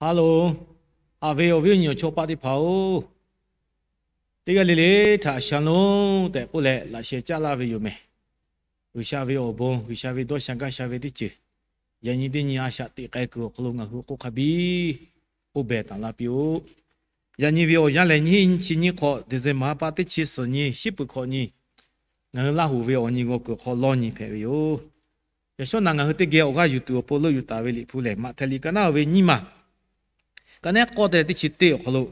Hello, haꞈ ve awˬ viˉ awˬ nyi awˬ chawˇ paˆ teˇ hpaˍ-oˬ, teˇ g'aˇ le le htaꞈ shalom tehꞈ k'oˆ leh laꞈ sheh caˉ laˇ ve yoˬ mehˍ. G'uiˬsha ve awˬ bon, G'uiˬsha ve dawˇ sha gaˇ sha ve teˇ ceuˬ, yaꞈ nyi teˇ nyi a shaꞈ teꞈ k'ai kuiˬ awˬ hk'aw lo ngaˬ hui k'oˆ hk'a biˇ k'oˆ behˬ taˍ la piˇ-oˆ. Yaꞈ nyi ve awˬ yanˇ lehˬ, nyiˇ hinˉ nyiˇ chi nyiˇ hk'awꞈ December ha pa teˇ chi suhˍ nyi, shiˉ peuˬ hkawꞈ nyi, ngaˬ hui Laˇ huˍ ve awˬ nyi g'aw kuiˬ hk'aw lawˇ nyi hpehꞈ ve yoˬ. Yaꞈ shawˉ naˍ ngaˬ hui teˇ geh awˬ g'aˇ yuˬ tuˬ awˬ pon leuˆ yuˬ taˍ ve Liꞈ hpu lehˬ, Maꞈhtehˍ liꞈ ka naˉ ve nyiˇ ma, ka naˉ k'awˇ te teˇ chi teˇ awˬ hk'aw lo,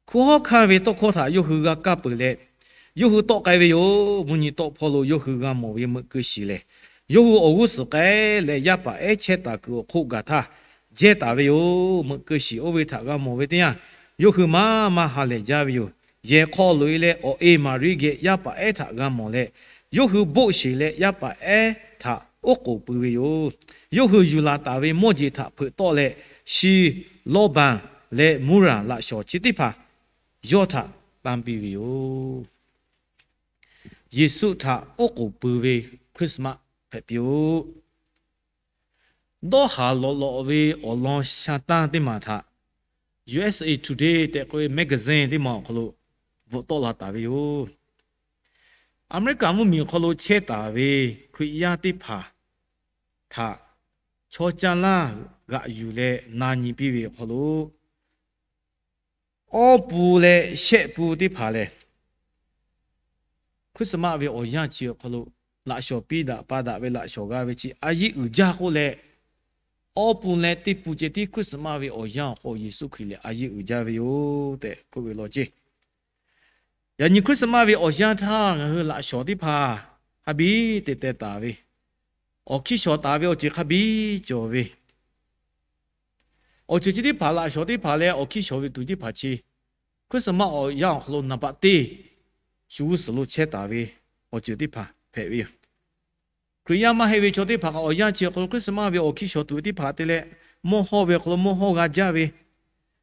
hkunˉ hawˉ hkanˇ ve tawˇ hkawˇ htaꞈ yawˇ hui g'a kaˇ peuˬ leh, yawˇ hui tawˆ k'ai ve yoˬ. Mvuhˇ nyi tawˆ hpawˇ lo yawˇ hui g'a mawˬ ve meuꞈ keu shiˍ lehˬ, yawˇ hui awˬ g'uˇ suhˍ k'ai leh yaˇ paˍ ehˉ chehˇ taˍ kuiˬ awˬ hk'oˆ gaˬ htaˇ jehˇ taˍ ve yoˬ. Meuꞈ keu shiˍ oˇ ve htaꞈ g'a mawˬ ve teˇ yanˇ, yawˇ hui maˇ maˇ ha lehˬ jaˇ ve yoˬ. Yehˬ hk'aw loꞈ-e leh awˬ e Maˍriˆ geh yaˇ paˍ ehˉ htaꞈ g'a mawˬ leh, yawˇ hui boˆ sheˬ leh yaˇ paˍ ehˉ htaꞈ oˉ k'oˍ pui ve yoˬ. Yawˇ hui yuˬ laˬ taˍ ve mawˇ jeˬ htaꞈ hpeuꞈ tawˆ leh, shi, lawˇbanˍ, leh murraˇ laꞈ shawnˍ chi teˇ hpaˍ yawˇ htaꞈ tanˇ piˇ ve yoˬ. Yeˍsuˆ htaꞈ oˉ k'oˍ pui ve Christmas hpehꞈ piˇ-oˆ. Dawˇ haˍ lawꞈ lawꞈ ve awˬ lawn sha tanˇ teˇ maˬ htaꞈ USA Today tehꞈ k'oˆ ve magazine teˇ maˬ awˬ hk'aw lo bvuhꞈ tawˆ la taˍ ve yoˬ. Aˍmeˍriˆkaˍ mvuhˇmiˬ awˬ hk'aw lo chehˇ taˍ ve Hkriꞈ yaˇ teˇ hpaˍ htaꞈ chaw caˇ laˇ g'aꞈ yuˬ leh na nyi piˇ ve awˬ hk'aw lo, awˇ pun leh shehˆ pun teˇ hpaˍ lehˬ, Christmas ve awˬ yanˇ chi awˬ hk'aw lo laꞈ shawnˍ piˇ daꞈ pa daꞈ ve laꞈ shawnˍ g'a ve chi a yeˆ uiˍ jaˇ k'oˆ leh, awˇ pun leh teˇ pun ceh tiˉ Christmas ve awˬ yanˇ awˬ hk'aw Yeˍsuˆ Hkriꞈ lehˬ a yeˆ uiˍ jaˇ ve yoˬ tehꞈ k'oˆ ve law ceˇ. Yaꞈ nyi Christmas ve awˬ yanˇ htaˇ ngaˬ hui laꞈ shawnˍ teˇ hpaˍ hk'a biˇ te teh taˍ ve, awˬ hkiˇ shawˍ taˍ ve awˬ ceuˬ hk'a biˇ cawˬ ve, awˬ ceuˬ chi teˇ hpaˍ laꞈ shawnˍ teˇ hpaˍ leh awˬ hkiˇ shawˍ ve tuˬ teˇ hpaˍ chi Christmas awˬ yanˇ awˬ hk'aw lo naˍ baꞈ teˇ shu g'uˇ suhˍ lo chehˇ taˍ ve awˬ ceuˬ teˇ hpaˍ hpehꞈ ve yoˬ. Hkriꞈ yaˇ maˇ heˆ ve chaw teˇ hpaˍ kaꞈ awˬ yanˇ chi awˬ hk'aw lo Christmas ve awˬ hkiˇ shawˍ tuˬ ve teˇ hpaˍ te leh, mawˇ hawˇ ve awˬ hk'aw lo mawˇ hawˇ g'a jaˇ ve,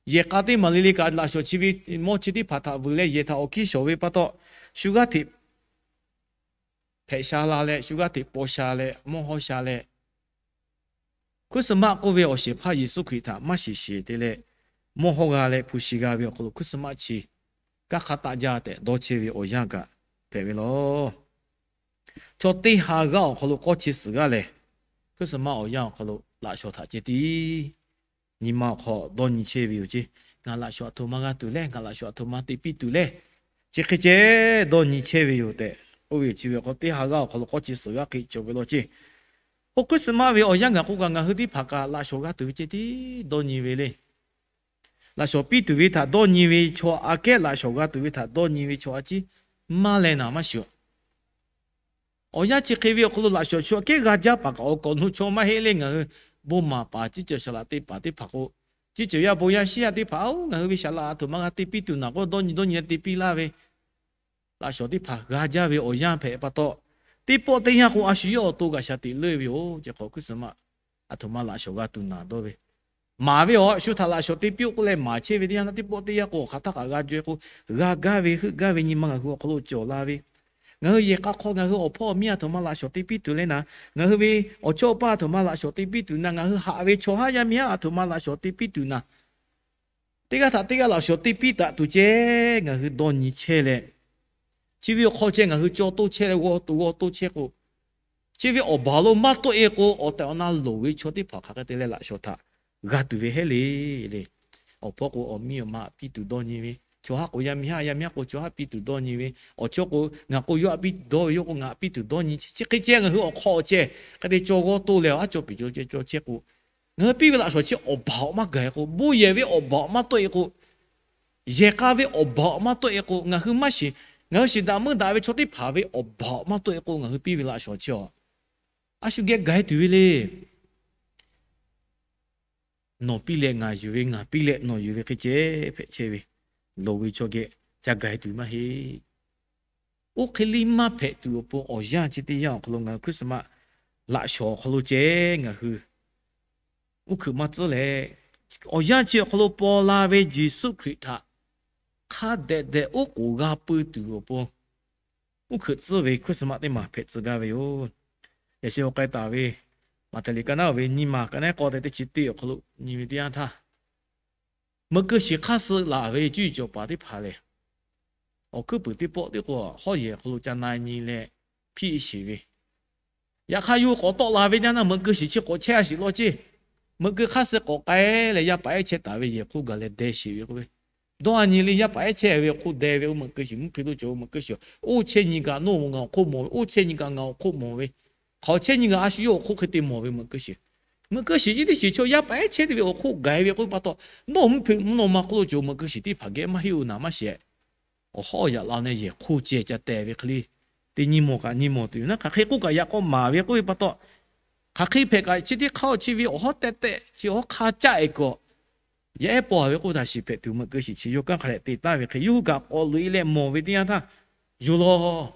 yehˬ k'a teˇ maˬ le le kaꞈ laꞈ shawnˍ chi ve mawˇ chi teˇ hpaˍ htaꞈ vuiˬ leh yehˬ htaꞈ awˬ hkiˇ shawˍ ve pa taw, shu g'aˇ hteꞈ hpehꞈ sha la leh, shu g'aˇ hteꞈ paw sha leh, mawˇ hawˇ sha leh, Christmas k'oˆ ve awˬ shehˍ hpaˇ Yeˍsuˆ Hkriꞈ htaꞈ maˇ shiˍ shiˍ te leh, mawˇ hawˇ g'a leh hpu shi g'a ve awˬ hk'aw lo Christmas chi kanˇ hk'aˇ taˆ jaˇ tehꞈ dawˇ chehˇ ve awˬ yanˇ kaꞈ hpehꞈ ve law. Chaw teˇ ha g'aˇ awˬ hk'aw lo k'awˇ chi suhˍ g'aˇ lehˬ, Christmas awˬ yanˇ awˬ hk'aw lo laꞈ shawnˍ htaꞈ ceh tiˉ nyi ma awˬ hk'aw dawˇ nyi chehˇ ve yoˬ ceˇ. Ngaˬ laꞈ shawnˍ aˬ htoꞈ ma g'a tuˬ lehˬ, ngaˬ laꞈ shawnˍ aˬ htoꞈ ma te piˇ tuˬ lehˬ, chi hk'e ceh dawˇ nyi chehˇ ve yoˬ tehꞈ, oˇ ve chi ve k'o teˇ ha g'aˇ awˬ hk'aw lo k'awˇ chi suhˍ g'aˇ hk'e cawˬ ve law ceˇ. Oˇ Christmas ve awˬ yanˇ gaˬ k'o kaꞈ ngaˬ hui teˇ hpaˍ kaꞈ laꞈ shawnˍ g'a tuˬ ve ceh tiˉ dawˇ nyi ve le. Laꞈ shawnˍ piˇ tuˬ ve htaꞈ dawˇ nyi ve chaw aꞈ kehˉ laꞈ shawnˍ g'a tuˬ ve htaꞈ dawˇ nyi ve chaw a ciˉ maˇ leh naˍ maˇ shiˍ. Awˬ yanˇ chi hk'e ve awˬ hk'aw lo laꞈ shawnˍ shu aꞈ kehˉ g'a jaˇ paˍ kaꞈ awˬ kawꞈ nu chaw maˇ heˆ le. Ngaˬ hui bon maˍ paˍ ciˉ ceuˬ saˍ laꞈ te paˍ teˇ hpaˍ k'o, ciˉ ceuˬ yaˇ bon yaˇ shiˉ yaˇ teˇ hpaˍ-oˬ, ngaˬ hui ve saˍ laꞈ aˬ htoꞈ ma g'a te piˇ tuˬ naˬ k'o dawˇ nyi dawˇ nyi te piˇ laˇ ve, laꞈ shawnˍ teˇ hpaˍ g'a jaˇ ve awˬ yanˇ hpehꞈ pa taw, teˇ pawˆ teˇ yanˇ k'o a shu yawˇ awˬ to kaꞈ shaˍ teꞈ leuˆ ve yoˬ. Chi hk'awꞈ Christmas aˬ htoꞈ ma laꞈ shawnˍ g'a tuˬ naˬ dawˇ ve, maˍ ve awˬ shu htaꞈ laꞈ shawnˍ te piˇ-oˆ k'oˆ leh maˍ chehˇ ve teˇ yanˇ htaˇ teˇ pawˆ teˇ yanˇ k'o hk'aˬ htaˇ kaꞈ g'a jaweh k'o, g'a gaˇ ve heuˆ gaˇ ve nyi ma ngaˬ hui awˬ hk'aw lo cawˬ la ve, ngaˬ hui yehˬ k'a hk'aw ngaˬ hui awˬ hpawˇ awˬ miˇ aˬ htoꞈ ma laꞈ shawnˍ te piˇ tuˬ leh naˬ, ngaˬ hui ve awˬ chawˇ awˬ paˇ aˬ htoꞈ ma laꞈ shawnˍ te piˇ tuˬ naˬ, ngaˬ hui haꞈ ve chaw haˉ yaˇ miˇ haˉ aˬ htoꞈ ma laꞈ shawnˍ te piˇ tuˬ naˬ, teˇ g'aˇ htaꞈ teˇ g'aˇ laꞈ shawnˍ te piˇ taˍ tuˬ ceh ngaˬ hui dawˇ nyi chehˇ leh, chi ve awˬ hk'aw ceh ngaˬ hui caw toˇ chehˇ leh g'aw to g'aw toˇ chehˇ k'o, chi ve awˬ baˬ lo maˇ tawˆ-e k'o, awˬ tehˬ awˬ na loˍ ve chaw teˇ hpaˍ hk'aˬ hk'e te leh laꞈ shawnˍ htaꞈ g'a tuˬ ve heˆ le. Le, awˬ hpawˇ k'o awˬ miˇ awˬ ma aꞈ piˇ tuˬ dawˇ nyi ve, chaw haˉ k'o yaˇ miˇ haˉ, yaˇ miˇ haˉ k'o chaw haˉ piˇ tuˬ dawˇ nyi ve, awˬ chawˇ k'o ngaˬ k'o yawˇ aꞈ piˇ tuˬ dawˇ ve, yawˇ k'o ngaˬ aꞈ piˇ tuˬ dawˇ nyi. Chi hk'e ceh ngaˬ hui awˬ hk'aw awˬ ceh hk'e te caw g'aw to leh awˬ haˉ caw piˍ caw ceh caw chehˇ k'o, ngaˬ hui piˇ ve laꞈ shawnˍ chi awˬ baˬ awˬ maˇ gaˬ-e k'o, bon yehˬ ve awˬ baˬ awˬ maˇ tawˆ-e k'o, yehˬ k'a ve awˬ baˬ awˬ maˇ tawˆ-e k'o, ngaˬ hui maˇ shiˍ, ngaˬ hui shiˍ daꞈ meuˇ daꞈ ve chaw teˇ hpaˍ ve awˬ baˬ awˬ maˇ tawˆ-e k'o, ngaˬ hui piˇ ve laꞈ shawnˍ chi a, a shu geh gaˬ-e tuˬ ve le. Nawˬ piˇ leh ngaˬ yuˬ ve, ngaˬ piˇ leh nawˬ yuˬ ve hk'e ceh hpehꞈ chehˇ ve, loˍ ve chaw geh ca gaˬ-e tuˬ maˇ heˆ. Oˇ hk'e liˇ maˇ hpehꞈ tuˬ awˬ pon awˬ yanˇ chi teˇ yanˇ awˬ hk'aw lo ngaˬ hui Christmas laꞈ shawnˍ awˬ hk'aw lo ceh ngaˬ hui uˉ hkeuꞈ maˇ tcuhˉ leh, awˬ yanˇ chi awˬ hk'aw lo paw la ve Yeˍsuˆ Hkriꞈ htaꞈ hk'a dehꞈ dehꞈ oˉ k'oˍ g'a pui tuˬ awˬ pon uˉ hkeuꞈ tcuhˉ ve Christmas teˇ maˬ hpehꞈ tcuh gaˇ ve yoˬ. Yaꞈ sheh awˬ k'ai taˍ ve Maꞈhtehˍ liꞈ ka naˉ ve nyiˇ maˬ ka naˉ k'awˇ te teˇ chi teˇ awˬ hk'aw lo nyi ve teˇ yanˇ htaˇ, Meuꞈ keu shiˍ hk'aˇ suh laˬ ve cuˇ yiˍ cawˬ paˍ teˇ hpaˍ lehˬ, awˬ hkuiˉ puiˍ teˇ pawˆ teˇ k'o, hawˉ yehˬ hk'aw lo ca na nyi leh hpiˆ sheˍ ve, yaꞈ hk'aˇ yawˇ k'awꞈ tawˆ la ve naˇ naˇ meuꞈ keu shiˍ chi k'awꞈ chehˇ a shiˍ law ceˇ. Meuꞈ keu hk'aˇ suh k'awꞈ k'ai leh yaˇ paˍ ehˉ chehˇ taˍ ve yehˬ hk'oˆ gaˬ leh deh sheˍ ve k'oˆ ve, dawˇ a nyi le yaˇ paˍ ehˉ chehˇ ve awˬ hk'oˆ deh ve k'o, meuꞈ keu shiˍ mvuhˇ hpe lo cawˬ ve meuꞈ keu shiˍ, oˇ chehˇ nyi kaꞈ nawˬ ngaˬ awˬ hk'oˆ mawˬ ve, oˇ chehˇ nyi kaꞈ ngaˬ awˬ hk'oˆ mawˬ ve, hk'aˬ chehˇ nyi kaꞈ a shu yawˇ awˬ hk'oˆ hk'e te mawˬ ve meuꞈ keu shiˍ. Meuꞈ keu shiˍ chi teˇ shiˍ chaw yaˇ paˍ ehˉ chehˇ te ve awˬ hk'oˆ gaˬ ve k'oˆ ve pa taw, nawˬ mvuhˇ hpe mvuhˇ naw ma hk'oˆ lo cawˬ meuꞈ keu shiˍ teˇ hpaˍ geh maˇ heˆ oˬ naˍ maˇ shehˍ. Awˬ hawˉ yaꞈ la leh yehˬ hk'oˆ ceh ca teh ve hk'e le, teˇ nyi mawˬ kaꞈ nyi mawˬ tuˬ yoˬ naˉ, hk'aˬ hk'e k'oˆ kaꞈ yaꞈ k'aw maˍ ve k'oˆ ve pa taw, hk'aˬ hk'e hpehꞈ kaꞈ chi teˇ hk'aˇ chi ve awˬ hawˉ teh teh chi awˬ hawˉ hk'a caˆ e k'awꞈ, yaˇ ehˉ paw ve k'oˆ taˍ shiˍ hpehꞈ tuˬ meuꞈ keu shiˍ chi yawˇ kanˉ hk'a dehꞈ te taˍ ve hk'e yawˇ hui kaꞈ k'awꞈ loꞈ e leh mawˬ ve teˇ yanˇ htaˇ, yawˇ lawˬ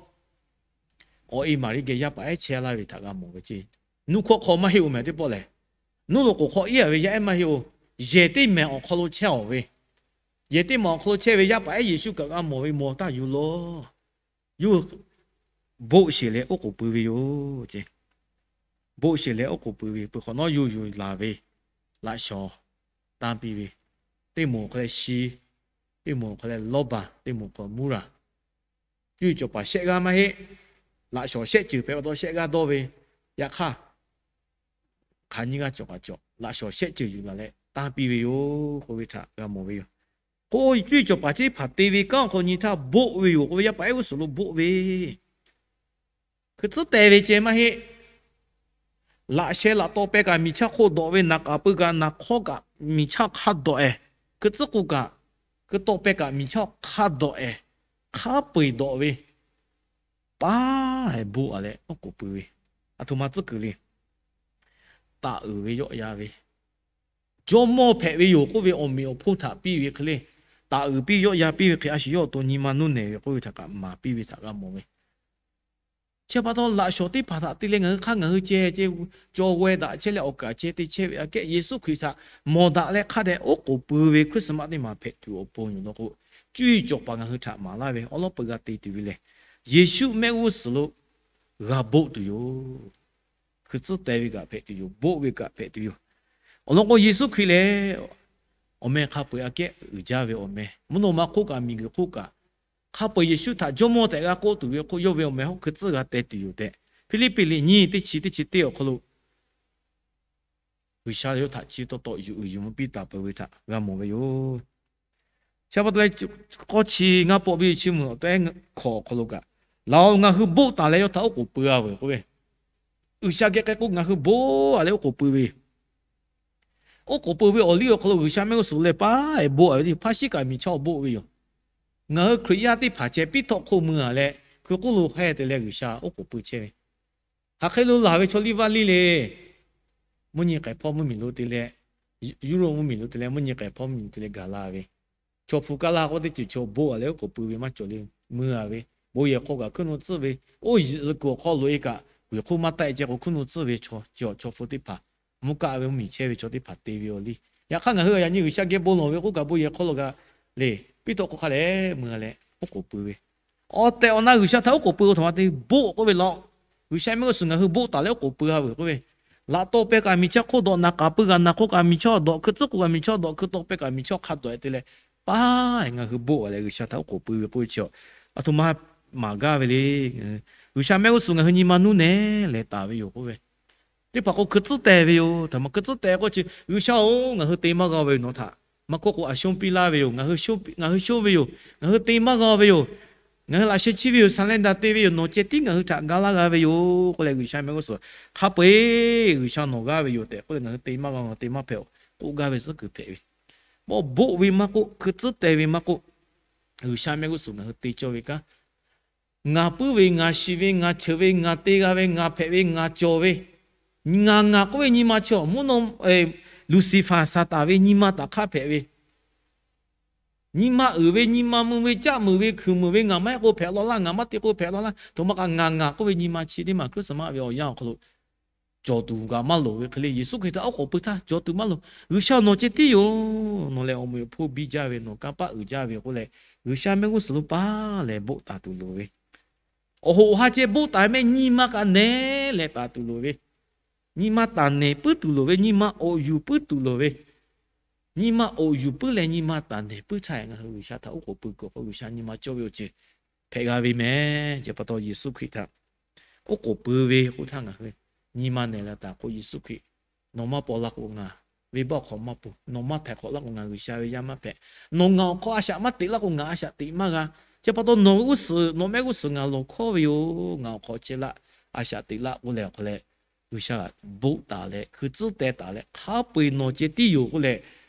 awˬ e Maˍriˆ geh yaˇ paˍ ehˉ chehˇ laˇ ve htaꞈ g'a mawˬ ve ceˇ. Nuˇ hkawˇ hk'aw maˇ heˆ oˬ mehˍ teˇ pawˆ lehˬ, nuˇ loꞈ k'oˍ hk'aw iˉ a ve yaˇ ehˉ maˇ heˆ oˬ, yehˬ teˇ mehˍ awˬ hk'aw lo chehˇ awˬ ve, yehˬ teˇ mehˍ awˬ hk'aw lo chehˇ ve yaˇ paˍ ehˉ Yeˍsuˆ kaꞈ g'a mawˬ ve mawˬ htaˇ yawˇ lawˬ, yawˇ boˆ sheˍ leh oˉ k'oˍ pui ve yoˬ ceˇ. Boˆ sheˍ leh oˉ k'oˍ pui ve peuˬ hk'awꞈ nawˉ yawˇ yuˬ laˬ ve laꞈ shawnˍ tanˇ piˇ ve, teˇ moˍ awˬ hk'aw leh shi, teˇ moˍ awˬ hk'aw leh lawˇ baˬ, teˇ moˍ awˬ hk'aw muˇ raˬ, cuˇ yiˍ cawˬ paˍ shehˆ g'aˇ maˇ heˆ. Laꞈ shawnˍ shehˆ ceuˬ hpehꞈ pa taw shehˆ g'aˇ dawˇ ve, yaꞈ hk'aˇ hk'aˬ nyiˇ g'aˇ cawˬ kaꞈ cawˬ laꞈ shawnˍ shehˆ ceuˬ yuˬ laˬ leh tanˇ piˇ ve yoˬ k'oˆ ve htaꞈ g'a mawˬ ve yoˬ. K'o, cuˇ yiˍ cawˬ paˍ teˇ hpaˍ te ve kanˉ awˬ hk'aw nyi htaˇ boˆ ve yoˬ k'oˆ ve, yaˇ paˍ ehˉ g'uˇ suhˍ lo boˆ ve, hkui tcuhˉ teh ve ceh maˇ heˆ. Laꞈ sheh laꞈ taw peh kaꞈ miˬ chaˇ hk'oˆ dawꞈ ve, naˍ k'aˍ pui kaꞈ naˍ hk'awˇ kaꞈ miˬ chaˇ hk'a dawꞈ ehˍ, hkui tcuhˉ k'o kaꞈ, hkui taw peh kaꞈ miˬ chaˇ hk'a dawꞈ ehˍ, hk'a peu eˬ dawꞈ ve, paˉ ehˍ boˆ a leh oˉ k'oˍ pui ve, aˬ htoꞈ ma tcuhˉ kuiˬ le. Taˍ uiˍ ve yawˆ yan ve, jawˇmawˇ hpehꞈ ve yoˬ k'oˆ ve awˬ meꞈ awˬ hponˇ htaꞈ piˇ ve hk'e le, taˍ uiˍ piˇ yawˆ yan piˇ ve hk'e a shu yawˇ awˬ to nyi ma nuˇ nehˬ ve k'oˆ ve htaꞈ kaꞈ maˍ piˇ ve htaꞈ g'a mawˬ ve. Chi pa taw laꞈ shawnˍ teˇ hpaˍ htaꞈ te leh ngaˬ hui hk'aˇ ngaˬ hui ceh ceh cawˬ g'aweh daꞈ chehˇ leh awˬ kaˍ ceh te chehˇ ve aꞈ kehˉ Yeˍsuˆ Hkriꞈ htaꞈ mawˬ daꞈ leh hk'a dehꞈ oˉ k'oˍ pui ve Christmas teˇ maˬ hpehꞈ tuˬ awˬ pon yoˬ law k'o, cuˇ yiˍ cawˬ paˍ ngaˬ hui htaꞈ maˍ laˇ ve awˉ lawˉ peu g'a te tuˬ ve lehˬ, Yeˍsuˆ mehˆ g'uˇ suhˍ lo g'a boˆ tuˬ yoˬ. Hkui tcuhˉ teh ve kaꞈ hpehꞈ tuˬ yoˬ. Boˆ ve kaꞈ hpehꞈ tuˬ yoˬ. Awˬ lawn k'o, Yeˍsuˆ Hkriꞈ lehˬ awˬ meh hk'a peu eˬ aꞈ kehˉ uiˍ jaˇ ve awˬ meh, mvuhˇ naw ma hk'oˆ kaꞈ miˬ guiˬ hk'oˆ kaꞈ, hk'a peu eˬ Yeˍsuˆ htaꞈ jawˇmawˇ tehꞈ g'a k'oˆ tuˬ ve hk'oˆ yawˇ ve awˬ meh hawˉ hkui tcuhˉ g'a teh tuˬ yoˬ tehꞈ, Hpiˇliˇpiˆ liꞈ nyiˇ teˇ chi teˇ chi teˇ awˬ hk'aw lo G'uiˬsha yawˇ htaꞈ chi taw taw yuˬ uiˍ yuˬ mvuh piˇ taˍ peuˬ ve htaꞈ g'a mawˬ ve yoˬ. Chi pa taw leh, k'awˇ chi ngaˇ pawˆ biˇ chi mvuhˬ awˬ tehˉ hkawꞈ awˬ hk'aw lo kaꞈ, laˬ-oˬ, ngaˬ hui boˆ taˍ leh yawˇ htaꞈ oˉ k'oˍ pui-a veuˬ k'oˆ ve, G'uiˬsha geh k'ai k'o ngaˬ hui boˆ-a leh oˉ k'oˍ pui ve yoˬ. Oˉ k'oˍ pui ve awˬ liˇ awˬ hk'aw lo G'uiˬsha mehˆ g'uˇ suhˍ leh paˉ-e boˆ-a ve teˇ hpaˇ shiˉ kaꞈ miˬ chaˇ-oˬ boˆ ve yoˬ. Ngaˬ hui Hkriꞈ yaˇ teˇ hpaˍ ceh piˇ htawˆ hk'oˆ mui-a leh hkui k'oˆ lo heh te leh G'uiˬsha oˉ k'oˍ pui chehˇ ve, hk'aˬ hk'e lo laˬ ve chaw liˇ vaˇ liˇ le. Mvuhˇ nyi k'ai hpawˇ mvuhˇmiˬ lo te leh, Europe mvuhˇmiˬ lo te leh mvuhˇ nyi k'ai hpawˇ mvuhˇmiˬ lo te leh gaˬ la ve, chaw hpu kaˇ laˇ k'oˆ teˇ ceuˬ chaw boˆ-a leh oˉ k'oˍ pui ve maˇ cawˬ le. Mui-a ve, bon yehˬ hk'aw kaꞈ hkuiˉ nuˆ tcuhˉ ve, oˇ yiˬ kuiˬ awˬ hk'aw loꞈ-e kaꞈ G'uiˬ hk'oˆ maˇ taˆ-e ceh k'o hkuiˉ nuˆ tcuhˉ ve chaw, chaw hpu teˇ hpaˍ, mvuhˇ kaˆ ve mvuhˇmiˬ chehˇ ve chaw teˇ hpaˍ te ve awˬ liˇ. Yaꞈ hk'aˇ ngaˬ hui yaꞈ nyi G'uiˬsha geh bon lawˬ ve k'oˆ kaꞈ bon yehˬ hk'aw lo g'a le, piˇ htawˆ hk'oˆ hk'a leh mui-a leh oˉ k'oˍ pui ve, awˬ tehˬ awˬ na G'uiˬsha htaꞈ oˉ k'oˍ pui ve aˬ htoꞈ ma te boˆ k'oˆ ve law. G'uiˬsha mehˆ g'uˇ suhˍ ngaˬ hui boˆ taˍ leh oˉ k'oˍ pui-a veuˬ k'oˆ ve, laꞈ taw peh kaꞈ miˬ chaˇ hk'oˆ dawꞈ, naˍ k'aˍ pui kaꞈ naˍ hk'oˆ kaꞈ miˬ chaˇ dawꞈ, hkui tcuhˉ k'o kaꞈ miˬ chaˇ dawꞈ, hkui taw peh kaꞈ miˬ chaˇ hk'a dawꞈ-e te leh, paˉ-e ngaˬ hui boˆ-a leh G'uiˬsha htaꞈ oˉ k'oˍ pui ve k'oˆ ve chi, aˬ htoꞈ ma maˍ gaˇ ve le. G'uiˬsha mehˆ g'uˇ suhˍ ngaˬ hui nyi ma nuˇ nehˬ leh taˍ ve yoˬ k'oˆ ve, teˇ hpaˍ k'o hkui tcuhˉ teh ve yoˬ. Htaꞈ ma hkui tcuhˉ teh k'oˆ chi, G'uiˬsha-oˬ, ngaˬ hui te maˇ g'a ve yoˬ nawˬ htaꞈ. Maˇ k'oˆ k'o, a shonˇ piˇ laˇ ve yoˬ. Ngaˬ hui shonˇ ve yoˬ. Ngaˬ hui te maˇ g'a ve yoˬ. Ngaˬ hui laꞈ sheh chiˇ ve yoˬ. Surrender te ve yoˬ. Nawˬ ceh tiˉ ngaˬ hui htaꞈ ga laˇ g'a ve yoˬ k'oˆ leh, G'uiˬsha mehˆ g'uˇ suhˍ hk'a peu-e G'uiˬsha nawˬ g'aˇ ve yoˬ tehꞈ k'oˆ leh, ngaˬ hui te maˇ g'a, ngaˬ hui te maˇ hpehꞈ-oˬ k'oˆ gaˇ ve tcuhˉ kuiˬ hpehꞈ ve. Bawˆ boˆ ve maˇ k'oˆ, hkui tcuhˉ teh ve maˇ k'oˆ, G'uiˬsha mehˆ g'uˇ suhˍ ngaˬ hui te cawˇ ve kanˉ, ngaˬ puiˉ ve, ngaˬ shiˍ ve, ngaˬ cheuˬ ve, ngaˬ te g'a ve, ngaˬ hpehꞈ ve, ngaˬ cawˬ ve, ngaˬ ngaˬ k'oˆ ve nyi ma chi-a mvuhˇ naw, Lucifer Saˍtanˍ ve nyi ma taꞈ hk'aˇ hpehꞈ ve, nyi ma uiˍ ve, nyi ma mui ve, caˆ muiˬ ve, hkuiˬ muiˬ ve, ngaˬ maˇ heˆ k'o hpehꞈ law laˇ, ngaˬ maˇ te k'o hpehꞈ law laˇ, htoꞈ ma kaꞈ ngaˬ ngaˬ k'oˆ ve nyi ma chi teˇ maˬ Christmas ve awˬ yanˇ awˬ hk'aw lo cawˬ tuˬ kaꞈ maˇ loˍ ve hk'e le, Yeˍsuˆ Hkriꞈ htaꞈ oˉ k'oˍ pui htaˇ cawˬ tuˬ maˇ loˍ. G'uiˬsha nawˬ ceh tiˉ yoˬ. Nawˬ lehˬ awˬ meꞈ awˬ hponˇ biˇ jaˇ ve, nawˬ kanˇ paˆ uiˍ jaˇ ve k'oˆ leh, G'uiˬsha mehˆ g'uˇ suhˍ lo paˉ lehˬ boˆ taˍ tuˬ loˍ ve, awˬ hoꞈ awˬ ha ceh boˆ taˍ mehˆ nyi ma kaꞈ nehˬ leh taˍ tuˬ loˍ ve, nyi ma taˍ nehˬ puiˉ tuˬ loˍ ve, nyi ma awˬ yuˬ puiˉ tuˬ loˍ ve, nyi ma awˬ yuˬ puiˉ leh nyi ma taˍ nehˬ puiˉ htaˇ, ngaˬ hui G'uiˬsha htaꞈ oˉ k'oˍ pui kuiˬ awˬ hk'aw lo G'uiˬsha nyi ma cawˇ ve awˬ ceuˬ hpehꞈ g'a ve meh. Chi pa taw Yeˍsuˆ Hkriꞈ htaꞈ oˉ k'oˍ pui ve k'oˆ htaˇ, ngaˬ hui nyi ma nehˬ la taˍ k'o, Yeˍsuˆ Hkriꞈ, nawˬ maˇ paw laˇ k'o ngaˬ venˇbaˆ awˬ hk'aw maˇ pun, nawˬ maˇ htaiˍ hk'awꞈ laˇ k'o ngaˬ G'uiˬsha ve yaˇ maˇ hpehꞈ, nawˬ ngaˬ awˬ hk'aw a shaꞈ maˇ teꞈ laˇ k'o ngaˬ a shaꞈ teꞈ maˇ g'a. Chi pa taw nawˬ ve g'uˇ suhˍ, nawˬ mehˆ g'uˇ suhˍ ngaˬ lawˬ hkawˉ ve yoˬ. Ngaˬ awˬ hk'aw chehˇ laˇ, a shaꞈ teꞈ laˇ k'oˆ leh awˬ hk'aw leh, G'uiˬsha boˆ taˍ leh hkui tcuhˉ teh taˍ leh, hk'a peu-eˬ nawˬ ceh tiˉ yoˬ k'oˆ leh,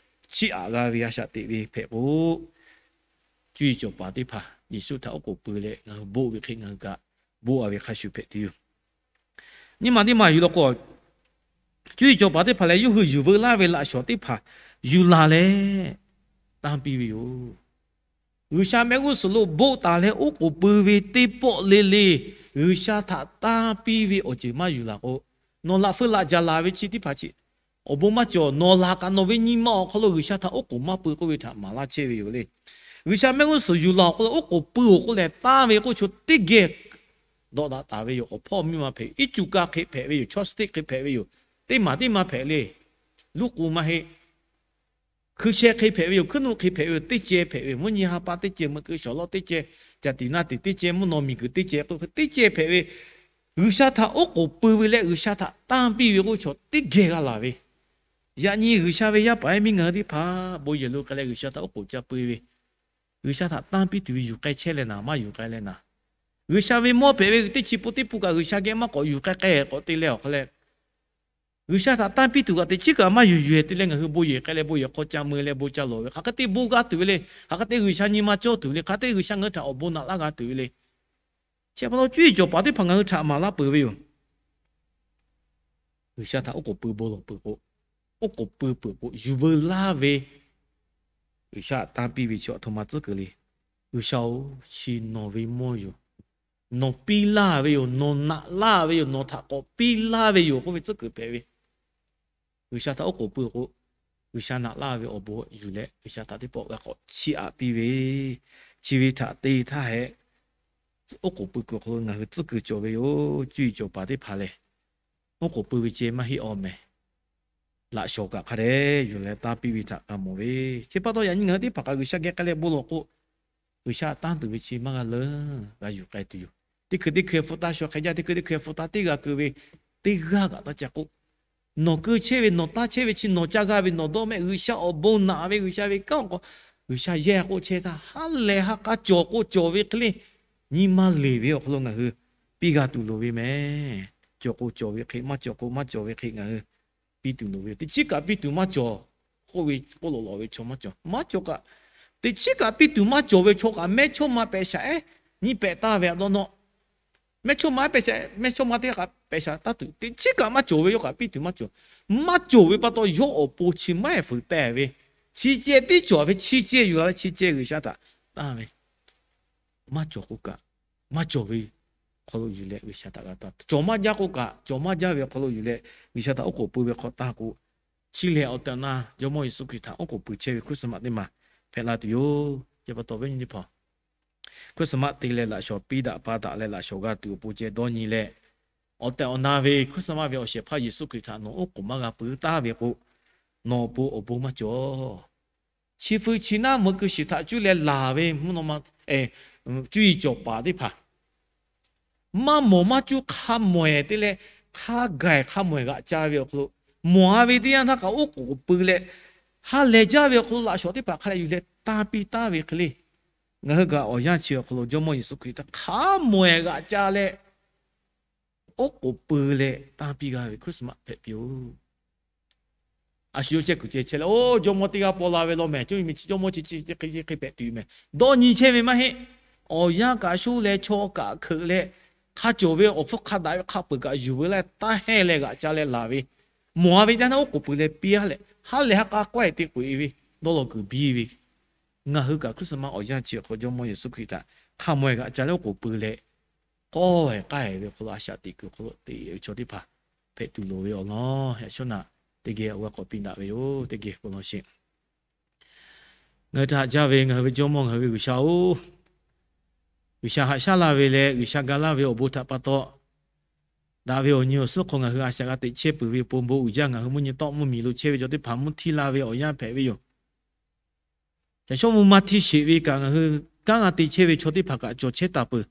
chiˇ aꞈ g'a ve a shaꞈ teꞈ ve hpehꞈ k'o, cuˇ yiˍ cawˬ paˍ teˇ hpaˍ Yeˍsuˆ htaꞈ oˉ k'oˍ pui leh ngaˬ hui boˆ ve hk'e ngaˬ hui kaꞈ boˆ a ve hk'a shuˍ hpehꞈ tuˬ yoˬ. Nyi ma teˇ maˬ yuˬ la k'o, cuˇ yiˍ cawˬ paˍ teˇ hpaˍ lehˬ, yawˇ hui yuˬ veu laˇ ve laꞈ shawˍ teˇ hpaˍ yuˬ laˬ leh tanˇ piˇ ve yoˬ. G'uiˬsha mehˆ g'uˇ suhˍ lo boˆ taˍ leh oˉ k'oˍ pui ve teˇ pawˆ le le, G'uiˬsha htaꞈ tanˇ piˇ ve awˬ ceuˬ maˇ yuˬ laˬ k'o, nawˬ laꞈ feu laꞈ jaˍ laˬ ve chi teˇ hpaˍ chi awˬ bon maˇ cawˬ. Nawˬ laˬ kaꞈ nawˬ ve nyi ma awˬ hk'aw lo G'uiˬsha htaꞈ oˉ k'oˍ maˇ pui k'oˆ ve htaꞈ maˍ laˇ chehˇ ve yoˬ le. G'uiˬsha mehˆ g'uˇ suhˍ yuˬ laˬ awˬ hk'aw lo oˉ k'oˍ pui awˬ k'oˆ leh tanˇ ve k'oˆ chaw teˇ geh dawꞈ daꞈ taˍ ve yoˬ. Awˬ hpawˇ miˇ ma hpehꞈ, iˉ cuˬ ka hk'e hpehꞈ ve yoˬ. Chopstick hk'e hpehꞈ ve yoˬ. Teˇ maˬ teˇ maˬ hpehꞈ le. Luˇ k'u maˇ heˆ. Hkui sheh hk'e hpehꞈ ve yoˬ. Hkuiˉ nuˆ hk'e hpehꞈ ve yoˬ. Teˇ ceh hpehꞈ ve yoˬ. Mvuhˇ nyi ha pa teˇ ceh, meuꞈ keu shawˍ lawˇ teˇ ceh, caˬ tiꞈ na tiꞈ teˇ ceh, mvuhˇ naw miˬ guiˬ teˇ ceh k'oˆ ve teˇ ceh hpehꞈ ve, G'uiˬsha htaꞈ oˉ k'oˍ pui ve leh G'uiˬsha htaꞈ tanˇ piˇ ve k'oˆ chaw teˇ geh g'a laˬ ve. Yaꞈ nyi G'uiˬsha ve yaˇ paˍ yaˇ miˇ ngaˬ hui teˇ hpaˍ bon yehˬ lo k'ai leh G'uiˬsha htaꞈ oˉ k'oˍ ca pui ve, G'uiˬsha htaꞈ tanˇ piˇ tuˬ ve yuˬ k'ai chehˇ leh naˍ, maˇ yuˬ k'ai leh naˍ. G'uiˬsha ve mawˇ hpehꞈ ve teˇ chi pun teˇ pun kaꞈ G'uiˬsha geh maˇ k'awꞈ yuˬ k'ai k'ai k'awꞈ te leh awˬ hk'aw leh, G'uiˬsha htaꞈ tanˇ piˇ tuˬ kaꞈ teꞈ chiˉ kaꞈ maˇ yuˬ yuˬ-e te leh ngaˬ hui bon yehˬ k'ai leh bon yehˬ hk'aw ca mui leh bon ca lawˬ ve, hk'aˬ hk'e te bon g'a tuˬ ve le. Hk'aˬ hk'e te G'uiˬsha nyi ma cawˇ tuˬ ve le. Hk'aˬ hk'e te G'uiˬsha ngaˬ hui htaꞈ awˬ bon naꞈ laˇ g'a tuˬ ve le. Chi pa taw cuˇ yiˍ cawˬ paˍ teˇ hpaˍ ngaˬ hui htaꞈ maˍ laˇ peuˬ ve yoˬ. G'uiˬsha htaꞈ oˉ k'oˍ pui bon lawˬ peuˬ k'o, oˉ k'oˍ pui peuˬ k'o, yuˬ veu laˇ ve G'uiˬsha htaꞈ tanˇ piˇ ve chi aˬ htoꞈ ma tcuhˉ kuiˬ le. G'uiˬsha-oˬ, chi nawˬ ve mawˇ yoˬ. Nawˬ piˇ laˇ ve yoˬ. Nawˬ naꞈ laˇ ve yoˬ. Nawˬ htaꞈ k'awꞈ piˇ laˇ ve yoˬ k'oˆ ve tcuhˉ kuiˬ hpehꞈ ve. G'uiˬsha htaꞈ oˉ k'oˍ pui k'o, G'uiˬsha naꞈ laˇ ve awˬ bon yuˬ leh G'uiˬsha htaꞈ teˇ pawˆ g'a k'awꞈ chiˇ aꞈ piˇ ve, chi ve htaꞈ te htaˇ hehꞈ, oˉ k'oˍ pui kuiˬ awˬ hk'aw lo ngaˬ hui tcuhˉ kuiˬ cawˬ ve yoˬ. Cuˇ yiˍ cawˬ paˍ teˇ hpaˍ lehˬ, oˉ k'oˍ pui ve ceh maˇ heˆ awˬ mehˍ. Laꞈ shawˍ kaꞈ hk'a dehꞈ yuˬ leh tanˇ piˇ ve htaꞈ g'a mawˬ ve. Chi pa taw yaꞈ nyi ngaˬ hui teˇ hpaˍ kaꞈ G'uiˬsha geh k'ai leh bon lawˬ k'o, G'uiˬsha tanˇ tuˬ ve chi maˇ g'a leuˉ g'a yuˬ k'ai tuˬ yoˬ. Teˇ hkui teˇ hkui hpu taˇ shaw hk'e jaˇ, teˇ hkui teˇ hkui hpu taˇ teˇ g'a keu ve, teˇ g'aˇ kaꞈ taˇ ca k'oˆ. Nawˬ keu chehˇ ve, nawˬ taˇ chehˇ ve chi nawˬ ca g'a ve, nawˬ dawˇ mehˆ G'uiˬsha awˬ bon naꞈ ve, G'uiˬsha ve kanˉ awˬ hk'aw G'uiˬsha yehˇ k'oˆ chehˇ htaˇ, ha lehˬ ha k'a cawˬ k'o cawˬ ve hk'e le, nyi ma leˬ ve awˬ hk'aw lo ngaˬ hui piˇ g'a tuˬ loˍ ve meh. Cawˬ k'o cawˬ ve hk'e, maˇ cawˬ k'o maˇ cawˬ ve hk'e ngaˬ hui piˇ tuˬ loˍ ve yoˬ. Teˇ chiˉ kaꞈ piˇ tuˬ maˇ cawˬ k'oˆ ve k'oˆ lawꞈ lawꞈ ve chaw maˇ cawˬ. Maˇ cawˬ kaꞈ, teˇ chiˉ kaꞈ piˇ tuˬ maˇ cawˬ ve chaw kaꞈ mehˇchawˇma pehꞈ shaˍ ehˉ nyi pehꞈ taˍ ve aꞈ dawˇ nawˇ. Mehˇchawˇma pehꞈ shaˍ, mehˇchawˇma teˇ g'aˇ kaꞈ pehꞈ shaˍ taˇ tuˬ, teˇ chiˉ kaꞈ maˇ cawˬ ve yawˇ kaꞈ piˇ tuˬ maˇ cawˬ. Maˇ cawˬ ve pa taw yawˇ awˬ pon chi maˇ heˆ fuiˍ teh ve, chi ceh tiˉ cawˬ ve, chi ceh yuˬ la leh chi ceh G'uiˬsha htaꞈ tanˇ ve, maˇ cawˬ k'o kaꞈ, maˇ cawˬ ve hk'aw lo yuˬ leh G'uiˬsha htaꞈ g'a tanˇ. Cawˬ maˇ jaˇ k'o kaꞈ, cawˬ maˇ jaˇ ve awˬ hk'aw lo yuˬ leh G'uiˬsha htaꞈ oˉ k'oˍ pui ve hk'aw tanˇ k'o, chi lehˬ awˬ tehˬ awˬ na Jawˇmawˇ Yeˍsuˆ Hkriꞈ htaꞈ oˉ k'oˍ pui chehˇ ve Christmas teˇ maˬ hpehꞈ la tuˬ yoˬ. Chi pa taw viˉ nyi teˇ hpaˍ, Christmas te leh laꞈ shawˍ piˇ daꞈ pa daꞈ leh laꞈ shawˍ g'a tuˬ awˬ pon ceh dawˇ nyi leh, awˬ tehˬ awˬ na ve Christmas ve awˬ shehˍ hpaˇ Yeˍsuˆ Hkriꞈ htaꞈ nawˬ oˉ k'oˍ maˇ g'a pui taˍ ve k'o, nawˬ awˬ pon awˬ bon maˇ cawˬ. Chi feu chi naˉ meuꞈ keu shiˍ htaꞈ cuˇ leh laˬ ve mvuhˇ naw ma, cuˇ yiˍ cawˬ paˍ teˇ hpaˍ maˇ mawˬ maˇ cuˇ hk'a mawehˬ te leh, hk'a gaˬ hk'a mawehˬ g'aꞈ ca ve awˬ hk'aw lo, mawˬ-a ve teˇ yanˇ htaˇ kaꞈ oˉ k'oˍ pui leh, ha lehˬ jaˇ ve awˬ hk'aw lo laꞈ shawˍ teˇ hpaˍ hk'a leh yuˬ leh tanˇ piˇ taˍ ve hk'e le. Ngaˬ hui kaꞈ awˬ yanˇ chi awˬ hk'aw lo Jawˇmawˇ Yeˍsuˆ Hkriꞈ htaꞈ hk'a mawehˬ g'aꞈ ca leh, oˉ k'oˍ pui leh tanˇ piˇ g'a ve Christmas hpehꞈ piˇ-oˬ. A shu yawˇ chehˇ kuiˬ ceh chehˇ leh, oˇ jawˇmawˇ teˇ g'aˇ paw la ve law mehˬ, cawˇ ve chi jawˇmawˇ chi chi hk'e hk'e hpehꞈ tuˬ mehˬ, dawˇ nyi chehˇ ve maˇ heˆ. Awˬ yanˇ kaꞈ shoˉ leh chaw kaꞈ hkeuꞈ leh, hk'a cawˬ ve awˬ hpfuhˇ hk'a daꞈ ve hk'a peuˬ kaꞈ yuˬ veu leh taˇ hehnˇ leh g'aꞈ ca leh laˬ ve, mawˬ-a ve teˇ naˉ oˉ k'oˍ pui leh piˇ-a leh, ha lehˬ ha k'a k'awehˬ te k'oꞈ-e ve, dawˇ law kuiˬ biˇ ve, ngaˬ hui kaꞈ Christmas awˬ yanˇ chi awˬ hk'aw Jawˇmawˇ Yeˍsuˆ Hkriꞈ htaꞈ hk'a mawehˬ g'aꞈ ca leh oˉ k'oˍ pui leh, k'awehˬ k'ai ve hk'aw lo a shaꞈ teꞈ kuiˬ hk'aw lo te ve chaw teˇ hpaˍ hpehꞈ tuˬ loˍ ve awˬ lawn yaꞈ shawˉ naꞈ teˇ geh awˬ g'aˇ k'awꞈ piˇ daꞈ ve yoˬ. Teˇ geh k'oˆ law sheˍ. Ngaˬ hui htaꞈ jaˇ ve ngaˬ hui ve Jawˇmawˇ ngaˬ hui ve G'uiˬsha-oˬ, G'uiˬsha haꞈ shaˉ laˇ ve leh G'uiˬsha ga laˇ ve awˬ bon htaꞈ pa taw, daꞈ ve awˬ nyi awˬ suhˉ hk'aw ngaˬ hui a shaꞈ g'a teꞈ chehˇ peuˬ ve pon bon uiˍ jaˇ. Ngaˬ hui mvuhˇ nyi tawˆ mvuhˇ miˬ lo chehˇ ve chaw teˇ hpaˍ mvuhˇ htiˇ la ve awˬ yanˇ hpehꞈ ve yoˬ. Yaꞈ shawˉ mvuh maˇ htiˇ sheˍ ve kaꞈ ngaˬ hui kanˉ g'a te chehˇ ve chaw teˇ hpaˍ kaꞈ cawˬ chehˇ taˍ peuˬ.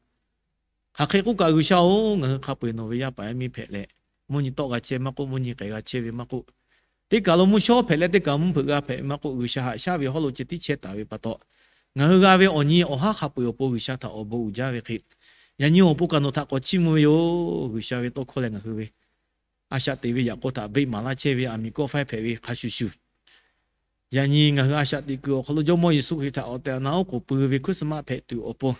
Hk'aˬ hk'e k'oˆ kaꞈ, G'uiˬsha-oˬ, ngaˬ hui hk'a peu-eˬ nawˬ ve yaˇ paˍ yaˇ miˇ hpehꞈ leh, mvuhˇ nyi tawˆ g'a chehˇ maˇ k'oˆ, mvuhˇ nyi k'ai g'a chehˇ ve maˇ k'oˆ, teˇ kaˬ lo mvuhˇ shawˉ hpehꞈ leh teˇ kaˬ mvuhˇ hpeuꞈ g'a hpehꞈ ve maˇ k'oˆ, G'uiˬsha haꞈ shaˉ ve hawˉ lo ceh tiˉ chehˇ taˍ ve pa taw, ngaˬ hui g'a ve awˬ nyi awˬ haˉ hk'a peu-eˬ awˬ pon G'uiˬsha htaꞈ awˬ bon uiˍ jaˇ ve hk'e, yaꞈ nyi awˬ pon kaꞈ nawˬ htaꞈ k'awꞈ chiˇ mvuh ve yoˬ. G'uiˬsha ve tawˇ hkawˇ leh ngaˬ hui ve a shaꞈ teꞈ ve yaꞈ k'aw htaꞈ beˆ maˍ laˇ chehˇ ve aˬ miˍ kawˆ faiˇ hpehꞈ ve hk'a shuˍ shuˍ, yaꞈ nyi ngaˬ hui a shaꞈ teꞈ kuiˬ awˬ hk'aw lo Jawˇmawˇ Yeˍsuˆ Hkriꞈ htaꞈ awˬ tehˬ awˬ na oˉ k'oˍ pui ve Christmas hpehꞈ tuˬ awˬ pon,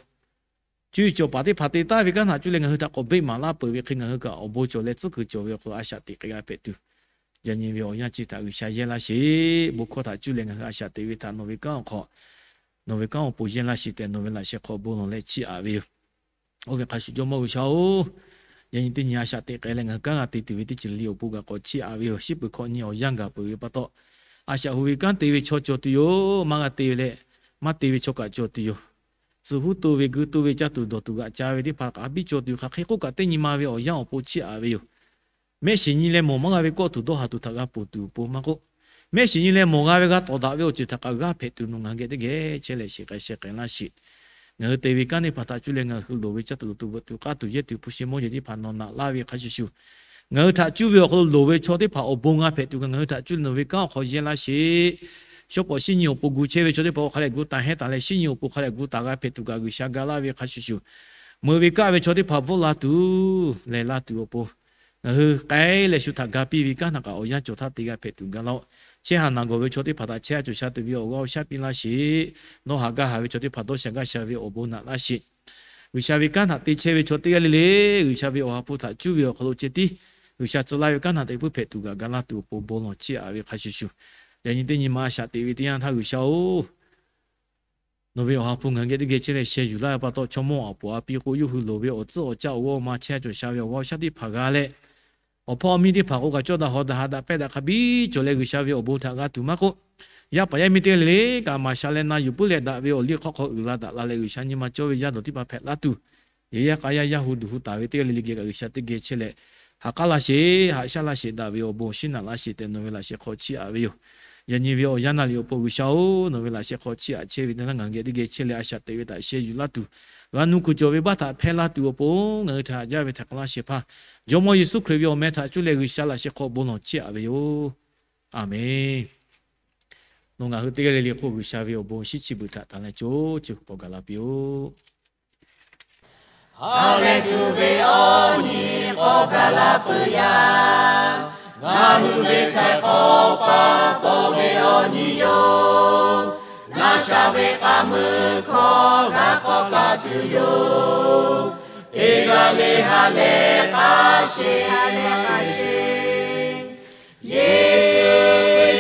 cuˇ yiˍ cawˬ paˍ teˇ hpaˍ te taˍ ve kanˉ htaꞈ cuˇ leh ngaˬ hui htaꞈ k'awꞈ beˆ maˍ laˇ peuˬ ve hk'e, ngaˬ hui kaꞈ awˬ bon cawˬ leh tcuhˉ kuiˬ cawˬ ve awˬ hk'aw lo a shaꞈ teꞈ k'ai g'a hpehꞈ tuˬ, yaꞈ nyi ve awˬ yanˇ chi htaꞈ G'uiˬsha yehˇ laˇ sheˍ. Bon hkawˇ htaꞈ cuˇ leh ngaˬ hui a shaꞈ teꞈ ve htaꞈ nawˬ ve kanˉ awˬ hk'aw, nawˬ ve kanˉ awˬ pon yehˇ laˇ sheˍ tehꞈ nawˬ ve laꞈ sheh hk'aw bon lawˬ leh chiˇ aꞈ ve yoˬ. Oˇ ve hk'a shuˍ Jawˇmawˇ G'uiˬsha-oˬ, yaꞈ nyi teˇ nyi a shaꞈ teꞈ k'ai leh ngaˬ hui kanˉ g'a te tuˬ ve teˇ ceuˬ le le awˬ pon kaꞈ k'awꞈ chiˇ aꞈ ve yoˬ. Shiˉ peuˬ hkawꞈ nyi awˬ yanˇ gaˬ peuˬ ve pa taw, a shaꞈ hu ve kanˉ te ve chaw cawˬ tuˬ yoˬ. Maˇ g'a te ve leh maˇ te ve chaw kaꞈ cawˬ tuˬ yoˬ. Tcuh huˉ toˇ ve, guiˇ toˇ ve, caˇ tuˬ dawˬ tuˬ g'aꞈ ca ve teˇ hpaˍ kaꞈ a biˇ cawˬ tuˬ, hk'aˬ hk'e k'oˆ kaꞈ teˇ nyi ma ve awˬ yanˇ awˬ pon chiˇ aꞈ ve yoˬ. Mehˆ shiˍ nyi leh mawˬ maˇ g'a ve kawˆ tuˬ dawˇ haˍ tuˬ htaꞈ g'a ponˬ tuˬ awˬ pon maˇ k'oˆ, mehˆ shiˍ nyi leh mawˬ g'a ve g'a tawˍ daꞈ ve awˬ ceuˬ htaꞈ kaꞈ g'aˇ hpehꞈ tuˬ nawˬ ngaˬ hui geh teˇ geh chehˇ leh shiˍ k'ai sheh k'ai laˇ sheˍ. Ngaˬ hui te ve kanˉ teˇ hpaˍ htaꞈ cuˇ leh ngaˬ hui loˍ ve caˇ tuˬ dawˬ tuˬ veuꞈ tuˬ k'aˇ tuˬ yehˇ tuˬ hpu shi mawˇ jeˬ teˇ hpaˍ nawˬ naꞈ laˇ ve hk'a shuˍ shuˍ, ngaˬ hui htaꞈ cuˇ ve awˬ hk'aw lo loˍ ve chaw teˇ hpaˍ awˬ bon g'a hpehꞈ tuˬ kaꞈ ngaˬ hui htaꞈ cuˇ leh nawˬ ve kanˉ awˬ hk'aw yehˇ laˇ sheˍ. Shawˉ pawˍ shiˉ nyi awˬ pon gu chehˇ ve chaw teˇ hpaˍ awˬ hk'a leh gu taˍ hehnˇ taˍ leh, shiˉ nyi awˬ pon hk'a leh gu taˍ g'a hpehꞈ tuˬ kaꞈ G'uiˬsha ga laˇ ve hk'a shuˍ shuˍ, meuꞈ ve kaˆ ve chaw teˇ hpaˍ bvuhˆ la tuˬ lehˬ la tuˬ awˬ pon, ngaˬ hui k'ai leh shu htaꞈ ga piˇ ve kanˉ htaꞈ kaꞈ awˬ yanˇ cawˬ htaˇ te g'a hpehꞈ tuˬ ga laˇ-oˆ. Chehˇ haˍ naˬ gawˬ ve chaw teˇ hpaˍ htaꞈ chehˇ a cawˬ sha tuˬ ve awˬ g'aˇ awˬ shaˉ piˇ laˇ sheˍ. Dawˇ haˍ gaˇ haˍ ve chaw teˇ hpaˍ dawˇ sha gaˇ sha ve awˬ bon naꞈ laˇ sheˍ. G'uiˬsha ve kanˉ htaꞈ te chehˇ ve chaw teˇ g'aˇ le le, G'uiˬsha ve awˬ ha hpu htaꞈ cuˇ ve awˬ hk'aw lo ceh tiˉ G'uiˬsha tcuh laˇ ve kanˉ htaꞈ te puiˉ hpehꞈ tuˬ kaꞈ ga laˇ tuˬ awˬ pon bon lawˬ chiˇ aꞈ ve hk'a shuˍ shuˍ, yaꞈ nyi teˇ nyi ma a shaꞈ teꞈ ve teˇ yanˇ htaˇ G'uiˬsha-oˬ, nawˬ ve awˬ ha hpu ngaˬ hui geh teˇ geh chehˇ leh sheh yuˬ laˇ ve pa taw, chaw mawˇ aꞈ poˍ a pi k'o, yawˇ hui loˍ ve awˬ tcuhˉ awˬ caˇ awˬ g'aˇ awˬ ma chehˇ a cawˬ sha ve awˬ g'aˇ awˬ shaˉ teˇ hpaˍ g'a leh, awˬ hpawˇ awˬ miˇ teˇ hpaˍ k'o kaꞈ cawˇ daꞈ haw daꞈ ha daꞈ pehˇ daꞈ hk'a biˇ cawˬ leh G'uiˬsha ve awˬ bon htaꞈ g'a tuˬ maˇ k'oˆ, yaˇ paˍ yaˇ miˇ teˇ g'aˇ le le kaꞈ maˍ sha leh na yuˬ puiˉ leh daꞈ ve awˬ liˇ hk'aw hk'aw uiˍ la daꞈ la leh G'uiˬsha nyi ma cawˇ ve yaˇ dawˬ teˇ hpaˍ hpehꞈ laˇ tuˬ, yehˬ yaˇ k'a yaˇ yaˇ hu duˬ hu taˍ ve teˇ g'aˇ le le geh kaꞈ G'uiˬsha teˇ geh chehˇ leh, haꞈ k'aˉ laˇ sheˍ, haꞈ shaˉ laˇ sheˍ, daꞈ ve awˬ bon awˬ shinˉ naꞈ laˇ sheˍ tehꞈ nawˬ ve laꞈ sheh hk'aw chiˇ aꞈ ve yoˬ. Yaꞈ nyi ve awˬ yanˇ naˍ riˍ awˬ pon G'uiˬsha-oˬ, nawˬ ve laꞈ sheh hk'aw chiˇ aꞈ chehˇ ve teˇ yanˇ ngaˬ hui geh teˇ geh chehˇ leh a shaꞈ teꞈ ve htaꞈ sheh yuˬ laˇ tuˬ, g'a nuˇ kuiˬ cawˬ ve baˇ htaꞈ hpehˇ laˇ tuˬ awˬ pon ngaˬ hui htaꞈ haꞈ jaˇ ve htaꞈ k'aw laˇ shehˍ hpaˇ, Jawˇmawˇ Yeˍsuˆ Hkriꞈ ve awˬ meh htaꞈ cuˇ leh G'uiˬsha laꞈ sheh hk'aw bon lawˬ chiˇ aꞈ ve yoˬ. Aˬmenˍ. Nawˬ ngaˬ hui teˇ g'aˇ le le hk'oˆ G'uiˬsha ve awˬ bon shinˉ chi beuꞈ htaꞈ tanˬ leh co ceuˬ k'awꞈ gaˬ la piˇ-oˆ. Ha lehˬ tuˬ ve awˬ nyi k'awꞈ gaˬ la peuˬ yaˇ, ngaˬ hui ve htaiˍ hk'awꞈ pa paw ve awˬ nyi yoˬ. Ngaˬ sha ve k'a meuˇ hkawˇ g'a k'awꞈ kaˇ tuˬ yoˬ. Teˇ g'aˇ le ha lehˬ k'a sheˍ. Yeˍsuˆ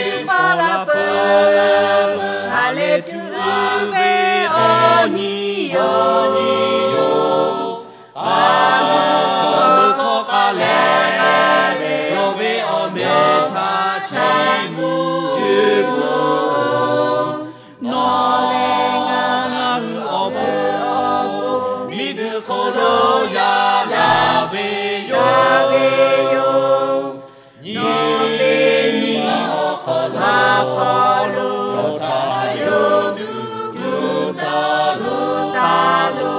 Hkriꞈ paw la peuˬ, ha lehˬ tuˬ ve awˬ nyi yoˬ. K'a meuˇ hkawˇ k'a leh, yawˇ ve awˬ meh htaꞈ chiˇ mvuh. Nawˬ lehˬ ngaˬ hui awˬ pon miˬguiˬ hk'oˆ lo yaꞈ la ve yoˬ. Nyi ve nyi ma awˬ hk'aw lo, yawˇ htaꞈ yawˇ tuˬ tuˬ taˍ lo taˍ lo.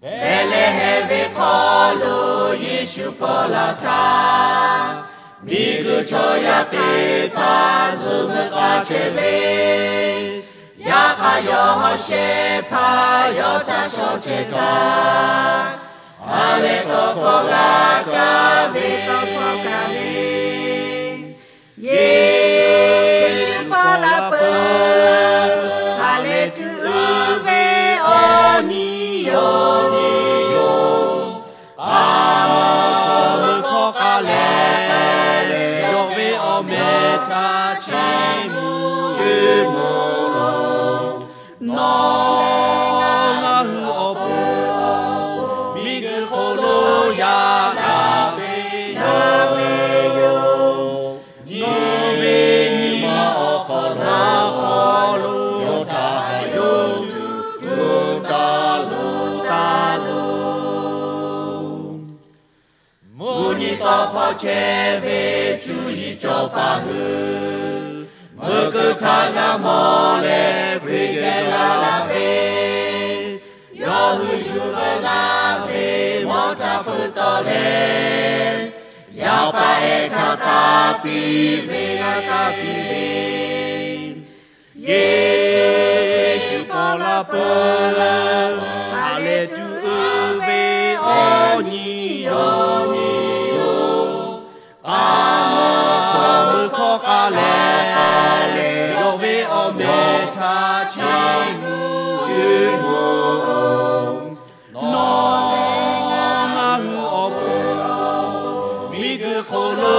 Behˍlehˍhehnˍ ve hk'aw lo Yeˍsuˆ paw la htaˇ, miˬguiˬ chaw yaˇ teˇ hpaˍ zuhꞈ meuˇ k'a chehˇ ve, yaꞈ hk'aˇ yawˇ hawˉ shehˍ hpaˇ yawˇ htaꞈ shaw chehˇ htaˇ, ha lehˬ tawˇ hkawˇ g'a kaˇ ve, Yeˍsuˆ Hkriꞈ paw la peuˬ, ha lehˬ tuˬ ve awˬ nyi yoˬ. K'a meuˇ hkawˇ k'a leh, yawˇ ve awˬ meh htaꞈ chiˇ mvuh. Nawˬ lehˬ ngaˬ hui awˬ pon miˬguiˬ hk'oˆ lo yaꞈ la ve yoˬ. Nyi ve nyi ma awˬ hk'aw lo, yawˇ htaꞈ yawˇ tuˬ tuˬ taˍ lo taˍ lo. Mvuhˇ nyi tawˇ hpawˇ chehˇ ve cuˇ yiˍ cawˬ paˍ hui, Meuꞈ keu htaˇ g'a mawˬ leh, hkui geh la laˇ ve, yawˇ hui yuˬ veu laˇ ve mawˇ htaꞈ hpeuꞈ tawˆ leh, yaˇ paˍ ehˉ htaꞈ taˇ piˇ ve, taˇ piˇ ve, Yeˍsuˆ Hkriꞈ shu paw la peuˬ leh, ha lehˬ tuˬ uiˍ ve awˬ nyi yoˬ. Aˬ, hkawˇ meuˇ hkawˇ k'aˇ leh, yawˇ ve awˬ meh htaꞈ chiˇ mvuh, chiˇ mvuh-oˬ. Nawˬ ngaˬ hui awˬ pon miˬguiˬ hk'oˆ lo